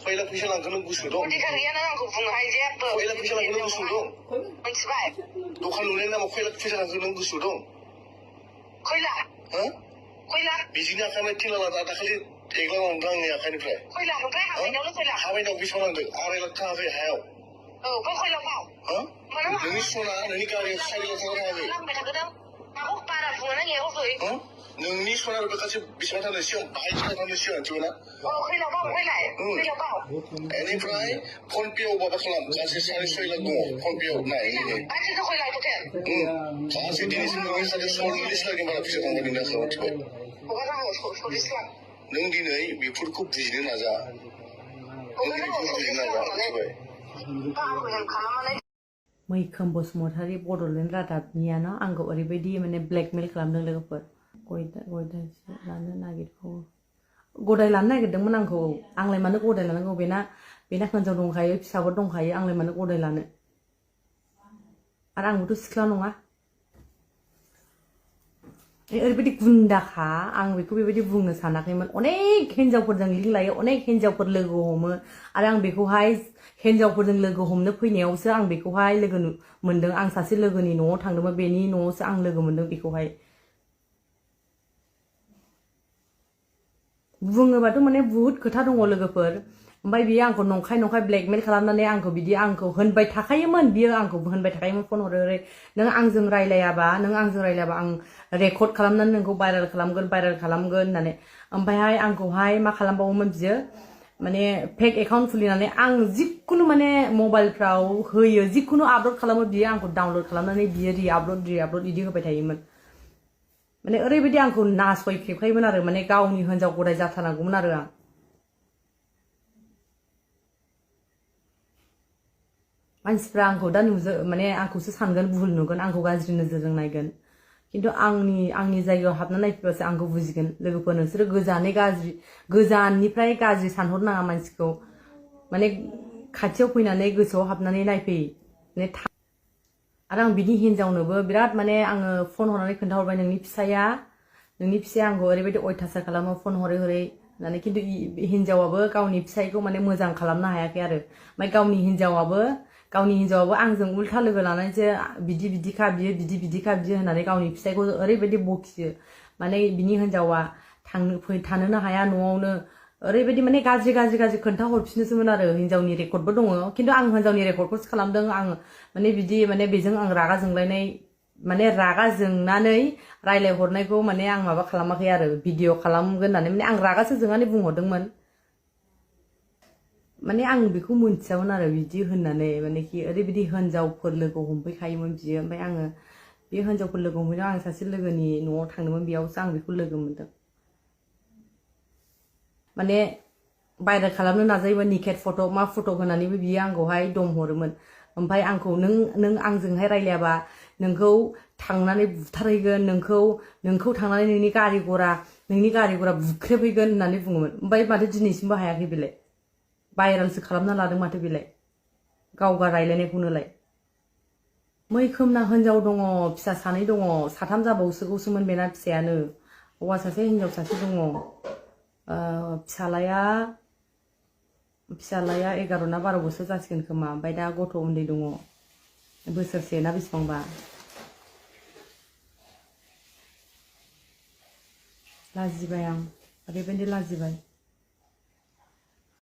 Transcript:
खयला फैसा लांखो नों गुसु दं खोथा गैया नों आंखौ बुंनो हायो जेबो खयला फैसा लांखो नों गुसु दं मिथिबाय दखान लुनायनि नामाव खयला फैसा लांखो नों गुसु दं खयला खयला बिजिनि आखाइनिफ्राय थेला लाना दाखालि एग्ला लांदों आंनि आखाइनिफ्राय खयला ओमफ्राय हाबायनायावल' खयला हाबायनायाव बेसेबां लांदों 2.5 लाख थाङाखै हायाव औ बे खयलायाव नोंनि सना नोंनि गारियाव 4 लाख थाङा थाङाखै लांबाय थादों माखौ बारा बुङो नों एयाव फै नोंनि सना रुपा बेसेबां थांनो सिगां 2.5 थांनो सिगां मिथिबायना खयलायाव बाव फैलाय खयलायाव बाव बेनिफ्राय फन पेआव माबा खालाम गासै 6.5 लाख दङ फन पेआव नाय गासैबो खयला टटेल गासै दिनैसिम नोंनि साथे 40 लाखनि बारा फैसा थांबाय नोंनि आखायाव मिथिबाय हगारनांगौ 40 लाख नों दिनै बेफोरखौ बुजिनो नाजा नों दिनै बेफोरखौ बुजिनो नाजा मिथिबाय मैखोम बसुमतारी बड'लेण्ड रादाबनियानो आंखौ ओरैबायदि माने ब्लेकमेल खालामदों लोगोफोर गदायसो लानो नागिरगौ गदाय लानो नागिरदोंमोन आंखौ आंलाय मानो गदाय लानांगौ बेना हिनजाव दंखायो फिसाबो दंखायो आंलाय मानो गदाय लानो आरो आंबोथ' सिख्ला नङा ओरैबायदि गुन्दाखा आं बेखौ बेबायदि बुंनो सानाखैमोन अनेक हिनजावफोरजों लिंक लायो अनेक हिनजावफोर लोगो हमो आरो आं बेखौहाय हिनजावफोरजों लोगो हमनो फैनायावसो आं बेखौहाय लोगो मोनदों आं सासे लोगोनि न'आव थांदोंमोन बेनि न'आवसो आं लोगो मोनदों बेखौहाय बुङोबाथ' माने बुहुत खोथा दङ लोगोफोर ओमफ्राय बियो आंखौ नंखाय ब्लेकमेल खालामनानै आंखौ बिदि आंखौ होनबाय थाखायोमोन बियो आंखौ होनबाय थाखायोमोन फन हरै नों आंजों रायलायाबा आं रेकर्ड खालामनानै नोंखौ भाइरेल खालामगोन होननानै ओमफ्रायहाय आंखौहाय मा खालामबावोमोन बियो माने फेक एकाउन्ट खुलिनानै आं जिखुनु माने मबाइलफ्राव होयो जिखुनु आपल'ड खालामो बियो आंखौ डाउनल'ड खालामनानै बियो रि आपल'ड बिदि होबाय थायोमोन माने ओरैबायदि आंखौ नासयखेबखायोमोन आरो माने गावनि हिनजाव गदाय जाथारनांगौमोन आरो आं मानसिफ्रा आंखौ दा माने आंखौसो सानगोन भुल नुगोन आंखौ गाज्रि नोजोरजों नायगोन खिन्थु आंनि जायगायाव हाबना नायफैबासो आंखौ बुजिगोन लोगोफोर नोंसोरो गोजाननिफ्राय गाज्रि सानहरनाङा मानसिखौ माने खाथियाव फैनानै गोसोआव हाबनानै नायफै माने आरो आं बिनि हिनजावनोबो बिराद माने आङो फन हरनानै खोन्थाहरबाय नोंनि फिसाया आंखौ ओरैबायदि अयथासार खालामो फन हरै होननानै खिन्थु हिनजावाबो गावनि फिसायखौ माने मोजां खालामनो हायाखै आरो ओमफ्राय गावनि हिनजावाबो आंजों उल्था लोगो लानानैसो बिदिखा बियो होननानै गावनि फिसायखौ ओरैबायदि बखियो माने बिनि हिनजावा थानोनो हाया न'आवनो ओरैबायदि माने गाज्रि खोन्था हरफिनोसोमोन आरो हिनजावनि रेकर्डबो दङ खिन्थु आं हिनजावनि रेकर्डखौसो खालामदों आं माने बिदि माने बेजों आं रागा जोंलायनाय माने रागा जोंनानै रायलायहरनायखौ माने आं माबा खालामाखै आरो भिडिअ खालामगोन होननानै माने आं रागासो जोंनानै बुंहरदोंमोन माने आं बेखौ मोनथियामोन आरो बिदि होननानै माने कि ओरैबायदि हिनजावफोर लोगो हमफैखायोमोन बियो ओमफ्राय आङो बे हिनजावफोर लोगो हमफैनायाव आं सासे लोगोनि न'आव थांदोंमोन बेयावसो आं बेखौ लोगो मोनदों माने भाइरेल खालामनो नाजायोमोन निकेट फट' मा फट' होनानैबो बियो आंखौहाय दम हरोमोन ओमफ्राय आंखौ नों आंजोंहाय रायलायाबा नोंखौ थांनानै बुथारहैगोन नोंखौ थांनानै नोंनि गारि गरा बुख्रेबहैगोन होननानै बुङोमोन ओमफ्राय माथो दिनैसिमबो हायाखै बेलाय भाइरेलसो खालामना लादों माथो बेलाय गावगा रायलायनायखौनोलाय मैखोमना हिनजाव दङ फिसा 2 दङ 3 जाबावसोगौसोमोन बेना फिसायानो हौवा सासे हिनजाव सासे दङ फिसालाया 11 ना 12 बोसोर जासिगोन खोमा ओमफ्राय दा गथ' उन्दै दङ बोसोरसे ना बेसेबांबा लाजिबाय आं ओरैबायदि लाजिबाय